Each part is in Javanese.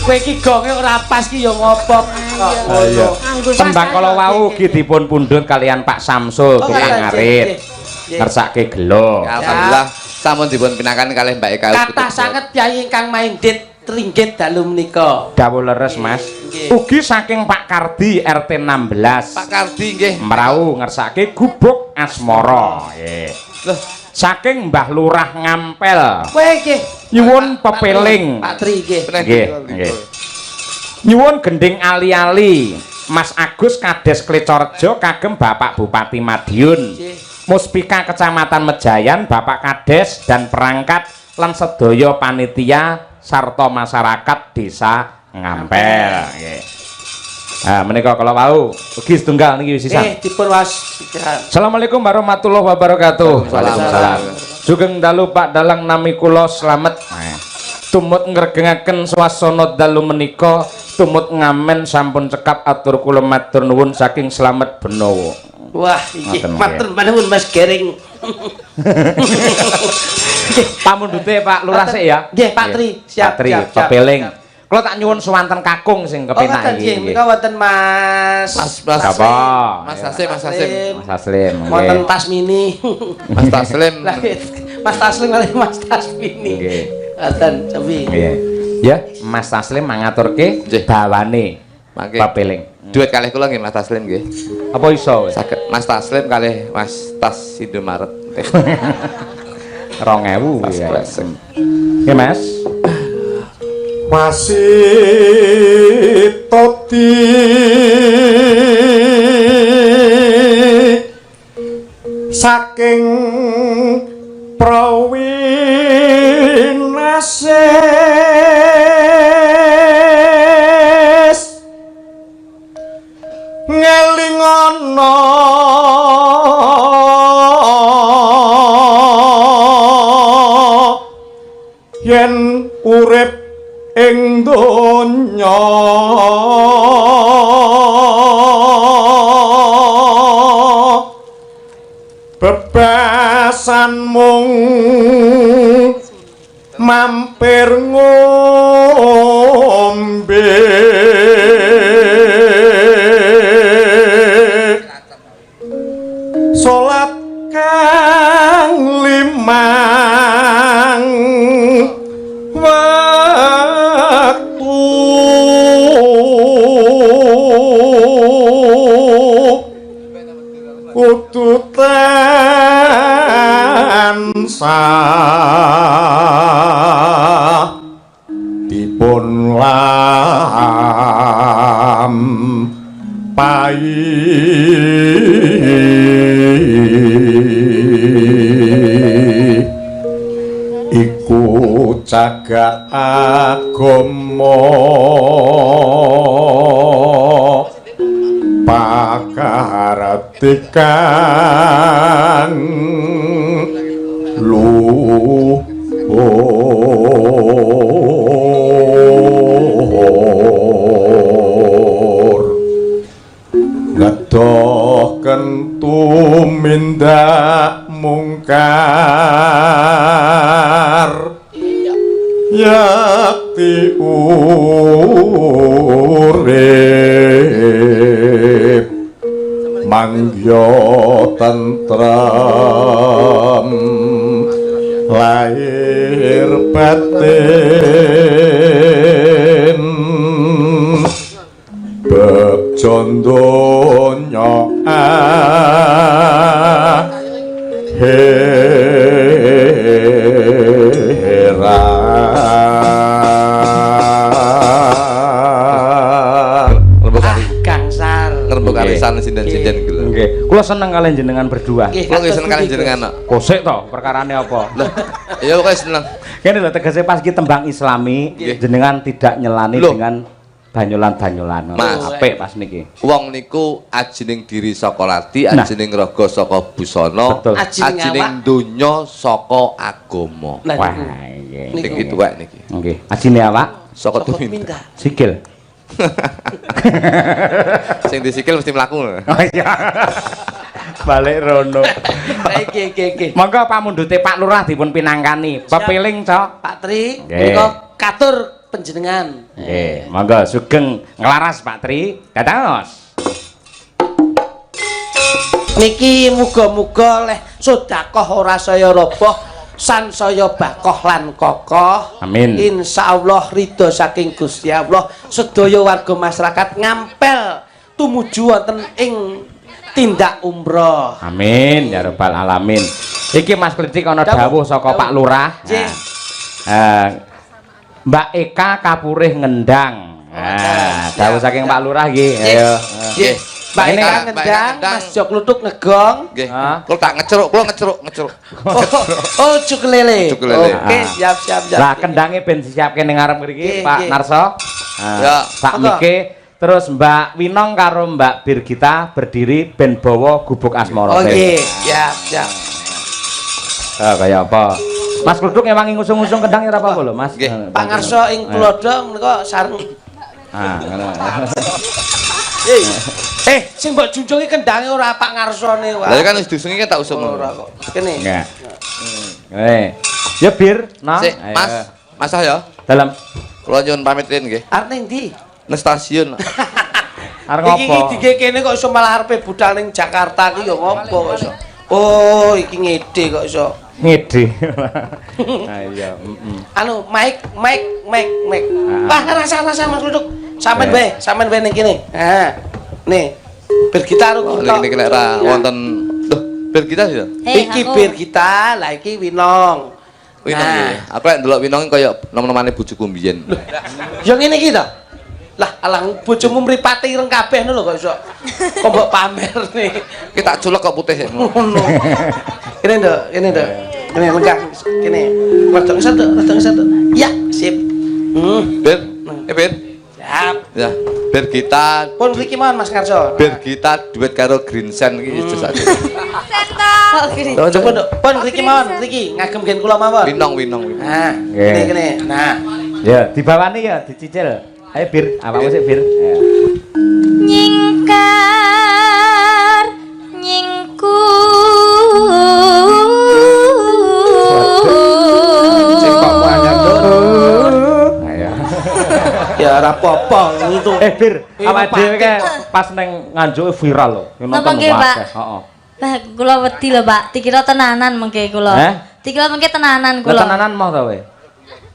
Kowe iki gonge ora pas ki ya ngopo kok Iya. ngono. Tembang kala wau ugi dipun pundhut kalian Pak Samsul Oh, tukang ngoten, ngarit. nggih, nggih. Ngersake gelo. Alhamdulillah sampun dipun pinangkani kalih Mbak Eka. Kathah sanget piyai ingkang maindit ringgit dalu menika. Dawuh leres, Mas. Nggih. Ugi saking Pak Kardi RT 16. Pak Kardi nggih. Mrau ngersake gubuk asmara. Nggih. Loh, Saking Mbah Lurah Ngampel. Kowe nggih. Nyuwun pepeling. Pak Tri nggih. Nggih, nggih. Nyuwun gending ali-ali. Mas Agus Kades Klecorejo kagem Bapak Bupati Madiun. Nggih. Muspika Kecamatan Mejayan, Bapak Kades dan perangkat lan sedaya panitia sarta masyarakat Desa Ngampel. Nggih. Ah, menika kala wau ugi setunggal niki sisan. Nggih, dipun was pikiran. Assalamualaikum warahmatullahi wabarakatuh. Waalaikumsalam. Sugeng dalu Pak Dalang, nami kula Slamet. Tumut ngregengaken swasana dalu menika, tumut ngamen sampun cekap, atur kula matur nuwun saking Slamet Benowo. Wah, iki Ngoten, matur nuwun Mas Gering. Pamundhute Pak Lurah sik ya. Nggih, Pak Tri. Siap, Pak Tri, siap, siap, pepeling. siap. Kula tak nyuwun swanten kakung sing Oh, kepenak ngoten iki. nggih, menika wonten Mas. Mas Mas Sapa? Mas Taslim, Mas Taslim. Mas Taslim. Wonten Nggih. Tasmini. Mas Taslim. Lah, Mas Taslim kali Mas Tasmini. Nggih. Wonten sepi. Nggih. Ya, Mas Taslim mangaturke Nggih. bawane Mangke. pepeling. Duet kalih kula nggih Mas Taslim nggih. Apa iso wis? Saged Mas Taslim kalih Mas Tas Indomaret. 2000 Tas ya. kresek. Nggih, Mas. Wasitoti saking Prawinasis ngelingono yen urip ing donya bebasan mung mampir ngombe, salat kang limang wektu kudu tansah dipun lampahi, iku cagak agama pakartikan luhur, ngedoh kentu mindak mungkar, yakti urip mangya tentrem lahir batin, begjo donya akhirat. Rembug Ah, gangsar. Rembug arisan sinden-sinden gitu. Nggih. Kula seneng kalian jenengan berdua. Nggih, Kula nggih kados seneng kalian pundi, jenengan kok. Kosek to perkarane apa? Lah, ya pokoke seneng. Kene lho tegese pas iki tembang Islami Nggih. jenengan tidak nyelani Loh. dengan banyolan-banyolan. Mas. Apik pas niki. Wong niku ajining diri saka lati, Nah. ajining raga saka busana, Betul. Ajining ajining awak. donya saka agama. Lah Wah, niku. nggih. Niku. Sing tuwek niki. Nggih. Ajine awak Saka Saka tumindak. tumindak. sikil. Sing disikil mesti mlaku. Oh iya. Balik rono. Lah iki iki iki. Monggo pamundhute Pak Lurah dipun pinangkani. Pepiling, Cok. Pak Tri, Nggih. menika katur panjenengan. Nggih, monggo sugeng nglaras Pak Tri. Dados. Niki muga-muga leh sedekah ora saya roboh, sansaya bakoh lan kokoh. Amin. Insyaallah ridho saking Gusti Allah sedaya warga masyarakat Ngampel tumuju wonten ing tindak umroh. Amin ya rabbal alamin. Iki Mas Klitik ana dawuh saka Pak Lurah. Nggih. Mbak Eka kapurih ngendang. Nah, dawuh saking Pak Lurah nggih. Ayo. Nggih. Mbak Ini Eka Mbak Eka ngendang, ngendang. Mas Jok Kluthuk ngegong. Nggih. Hah? Kula tak ngeceruk, kula ngeceruk, ngeceruk. Oh, ukulele. Ukulele. Oke, Ah. siap siap siap. Lah kendange ben disiapke ning ngarep mriki Nggih, Pak nggih. Narso. Nah, Ya. Sak Monggo. mike terus Mbak Winong karo Mbak Birgita berdiri ben bawa gubuk asmara. Oh nggih, siap siap. Ah, kaya apa? Mas Kluthuk ngewangi ngusung-ngusung kendang ya ora apa-apa lho, Mas. Nggih. Pak Ngarso ing Tulodo menika sareng. Ah, ngono. Eh, sing mbok junjungi kendange ora Pak Ngarsone wae. Lah kan wis diusungi kan tak usung. Ora kok. Kene. Enggak. Eh. Ya Bir, nah. Sik, Mas, Mas ya. Dalam Kula nyuwun pamit riyin nggih. Arep ning ndi? Nang stasiun. arep Iki iki ngopo? dige kene kok iso malah arepe budal ning Jakarta ki ya ngopo kok iso. Oh, iki ngede kok iso. Ngede. Ah iya, heeh. Anu, mic mic mic mic. Ah. Wah, rasa-rasa Mas Kluthuk. Sampeyan Eh. wae, sampeyan wae ning kene. Ha. Nih. Birgita karo Oh, kita. niki lek ra wonten. Loh, Birgita ya? Hei, Iki aku. Birgita, lah iki Winong. Winong Nah. nggih. Aku lek ndelok Winong kaya nom-nomane bojoku mbiyen. Ya ngene iki to. Lah, alang bojomu mripate ireng kabeh ngono lho kok iso. Kok mbok pamer nih. Ki tak culek kok putih. Ngono. Kene nduk, kene nduk. Kene lengkah kene. Rada ngesot, Nduk, rada ngesot. Nduk. Ya, sip. Bir, Bir. Siap. Ya, Birgita Pun mriki mawon Mas Karso. Birgita duet karo Green Sen iki wis aja. Oh, gini. Coba nduk, pun mriki mawon, mriki ngagem gen kula mawon. Winong, Winong, Winong. Nah, Nggih. kene kene. Nah, Ya, dibawani ya, dicicil. Ayo Bir, awakmu sik Bir. Ya. Nyingkar nyingkur. Sing kok anyar, Nduk. Ayo. Ya ora apa-apa itu. Eh Bir, Ini awake dhewe pakai kae pas neng Nganjuk viral lho. Yang Napa nonton nggih, Pak? akeh. Heeh. Bah, kula wedi lho, Pak. Dikira tenanan mengke kula. Eh? Dikira mengke tenanan Lah kula. tenanan moh ta kowe?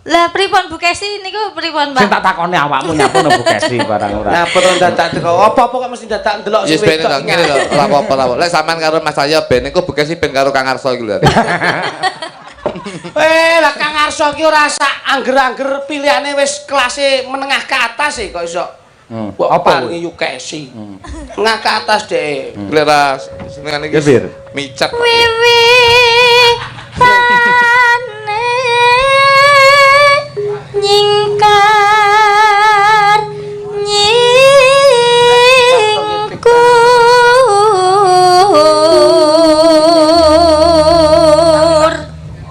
Lah pripun Bu Kesi niku pripun, Sing Pak? tak takoni awakmu nyapa nang Bu Kesi barang ora. Nah, apa to dadak teko? Apa-apa kok mesti dadak ndelok Yes sing ben wedok to ngene lho, ora apa-apa ora apa. Lek sampean karo Mas saya ben iku Bukesi ben karo Kang Arso iki lho. Eh, lah Kang Arso ki ora sak angger-angger pilihane wis kelase menengah ke atas e kok iso. Kok Apa paringi Yukesi. Menengah ke atas dhek. Lek ra senengane iki Ya, Bir. micet. Wiwi tane nyingkar nyingkur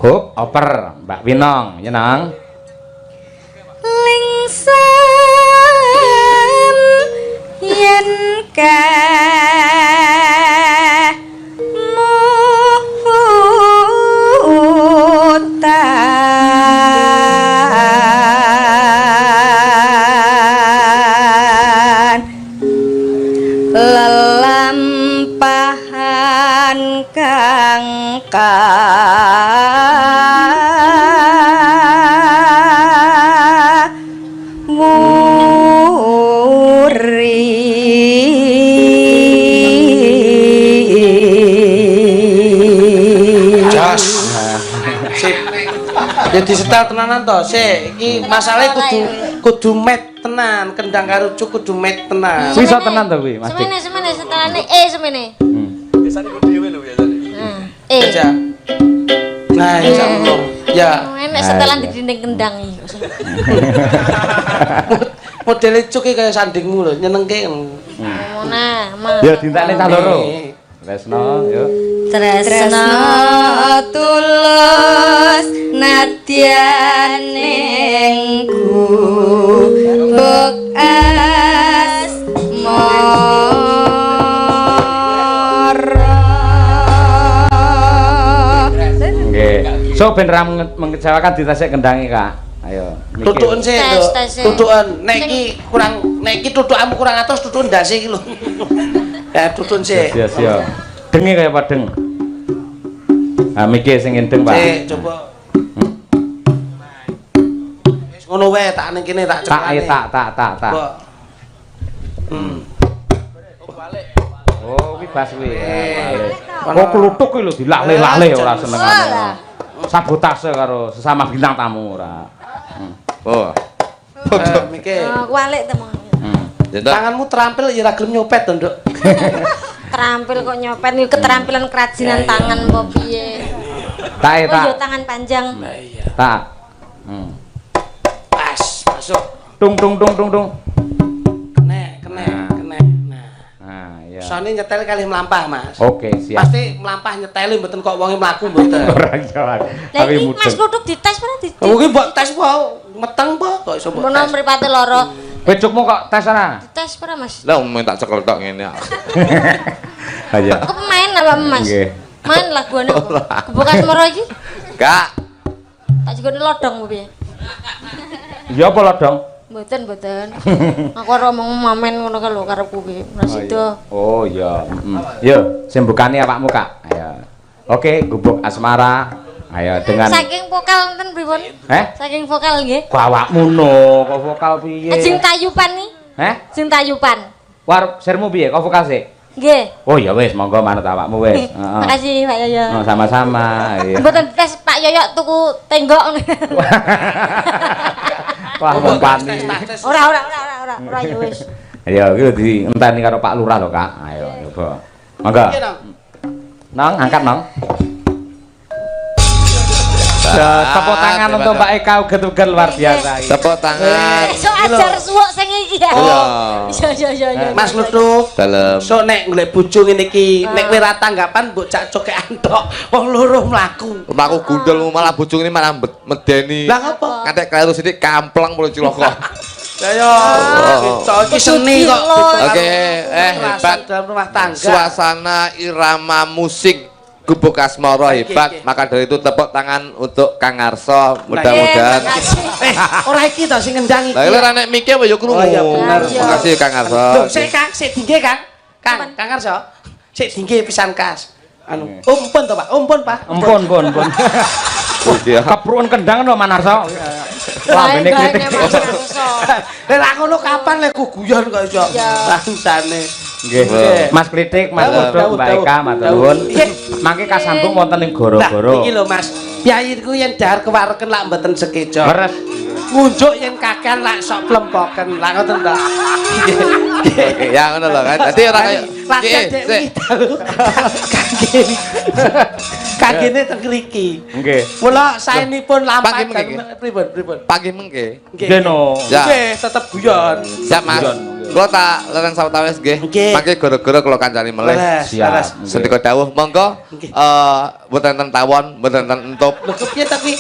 Hup, oper Mbak Winong, ya nang. Lingsem yen kemutan lelampahan kang kawuri. Jos. Sip. Ya disetel tenanan to. Sik, iki masalahe kudu kudu met tenan, kendang karo cuk kudu met tenan. Kuwi iso tenan to kuwi, Mas Dik? Semene semene setelane E semene. Biasane ku dhewe lho biasane. E. Aja. Nah, ya ngono. Ya. Enek setelan Ah, di iya. dinding kendang iki. Modele cuk iki kaya sandingmu lho, nyenengke. Nah, ma. Ya dintekne cah loro. Tresno, yo. Tresno tulus nadyan ing gubuk asmara. Nggih. So ben ra mengecewakan ditasik kendange, Kak. Ayo. Tutuken sih, Tes, Nduk. tes, sih. Tutuken. Nek iki kurang, nek iki tutukanmu kurang atos, tutuken ndase iki lho. Ya, tutuken sih. Iya, iya. Denge kaya apa deng? Ah, mike sing endeng, Pak. Sik, coba. Wis ngono wae, tak ning kene tak Tak ceklane. tak tak tak tak. Mbok. Hmm. Oh, kuwi bas kuwi. Eh. Oh, kluthuk kuwi lho dilale-lale ora senengane. Walah. Sabotase karo sesama bintang tamu ora. Oh. Eh, mike. Oh, kualik to, Mang. Hmm. Ya toh. Tanganmu terampil ya ora gelem nyopet to, Nduk. Terampil kok nyopet niku keterampilan kerajinan tangan apa piye? Tak Oh, tak. iya tangan panjang. Lah iya. Tak. Hmm. Pas, masuk. Tung tung tung tung tung. Kene, kene, Nah. kene. Nah. Nah, iya. Sone nyetel kali mlampah, Mas. Oke, siap. Pasti mlampah nyeteli mboten kok wonge mlaku mboten. Ora iso. Lah Tapi iki Mas mudeng. Kluthuk dites ora di? Mungkin mbok tes wae meteng po kok iso mbok Menawa tes. mripate lara. Becukmu kok tes ora? Dites ora, Mas? Lah mung tak cekel tok ngene. Ayo. Aku main apa, Mas? Nggih. Main laguane apa? Gubuk Asmara iki Kak. tak jikone lodong apa piye? Ya apa lodong? Mboten, mboten. Aku ora omong mamen ngono kae lho karepku ki. Ora sida. Oh iya, heeh. Yo, sing bukani awakmu, Kak. Ayo. Oke, Gubuk Asmara. Ayo dengan Saking vokal wonten pripun? Eh? Saking vokal nggih. Kok awakmu no, kok vokal piye? Ajeng tayupan nih. Eh? Ajeng tayupan. War sirmu piye? Kok vokal sik? Nggih. Oh ya wis, monggo manut awakmu wis. Heeh. Makasih Pak Yoyo. Oh, sama-sama. Iya. Mboten tes Pak Yoyo tuku tenggok. Wah, ngempani. Ora ora ora ora ora ora ya wis. Ayo, iki dienteni karo Pak Lurah lho, Kak. Ayo, coba. Monggo. Piye, Nang? Nong, angkat, Nong. Ya, tepuk tangan untuk Mbak Eka uget-uget luar biasa. iki. Tepuk tangan. Esuk ajar suwuk sing iki ya. Iya. Iya iya iya iya. Mas Kluthuk. Dalem. Sok nek golek bojo ngene iki, nek kowe ra tanggapan mbok cak cokekan tok, wong loro mlaku. Aku gundul malah bojo ngene malah medeni. Lah ngapa? Ngantek kleru sithik kampleng mulut cilaka. Lah yo, cok iki seni kok. Oke, hebat. Dalam rumah tangga. Suasana irama musik Gubuk Asmara hebat. Oke, oke. Maka dari itu tepuk tangan untuk Kang Arso. Mudah-mudahan. Eh, ora iki to sing ngendang iki. Lah ora nek mike apa ya krungu. Oh, iya, bener. Makasih Kang Arso. Lho, sik Kang, sik dingge Kang. Kang, Kang Arso. Sik dingge pisan kas. Anu, umpun to, Pak. Umpun, Pak. Empun, pun, pun. Iya. Kepruan kendang no Manarso. Lambene kritik. Mas Arso. Lah ra ngono kapan lek ku guyon kok iso. Iya. Bangsane. Nggih. Mas Klitik, Mas Dawuh, Kodok, dawuh, Mbak dawuh. Eka, matur Dawuh. nuwun. Nggih. Mangke kasambung wonten ing Lah goro-goro. iki lho Mas, piyayiku yen dahar kewareken lak mboten sekeca. Leres. Ngunjuk yen kakean lak sok plempoken. Lah ngoten to. Oke, ya ngono lho kan. Dadi ora kaya Latihan Sik, dek sik. wingi dalu. Kangge. Kangene teng mriki. Nggih. Mula saenipun lampah Pagi mengke. pripun pripun. Pagi mengke. Nggih no. Ya. Nggih, tetep guyon. Siap Mas. Kula tak leren sawetawis nggih. Nggih. Mangke gara-gara kula kancani melih. Leres, Siap. leres. Sendika dawuh monggo Nggih. Mboten enten tawon, mboten enten entup. Lho kepiye ta kuwi?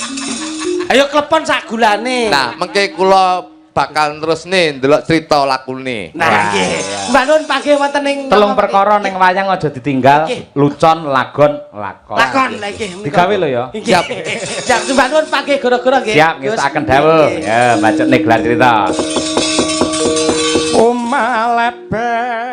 Ayo klepon sak gulane. Nah, mengke kula bakal terusne ndelok cerita lakune. Nah, nggih. Mbak Nun panggih wonten ing Telung perkara ning wayang aja ditinggal, Nggih. lucon, lagon, lakon. Lakon lha nggih. Digawe lho ya. Nggih. Siap. Siap Mbak Nun panggih gara-gara nggih. Siap ngestakaken dawuh. Nggih. Ya, bacot nih gelar cerita. Omah leber.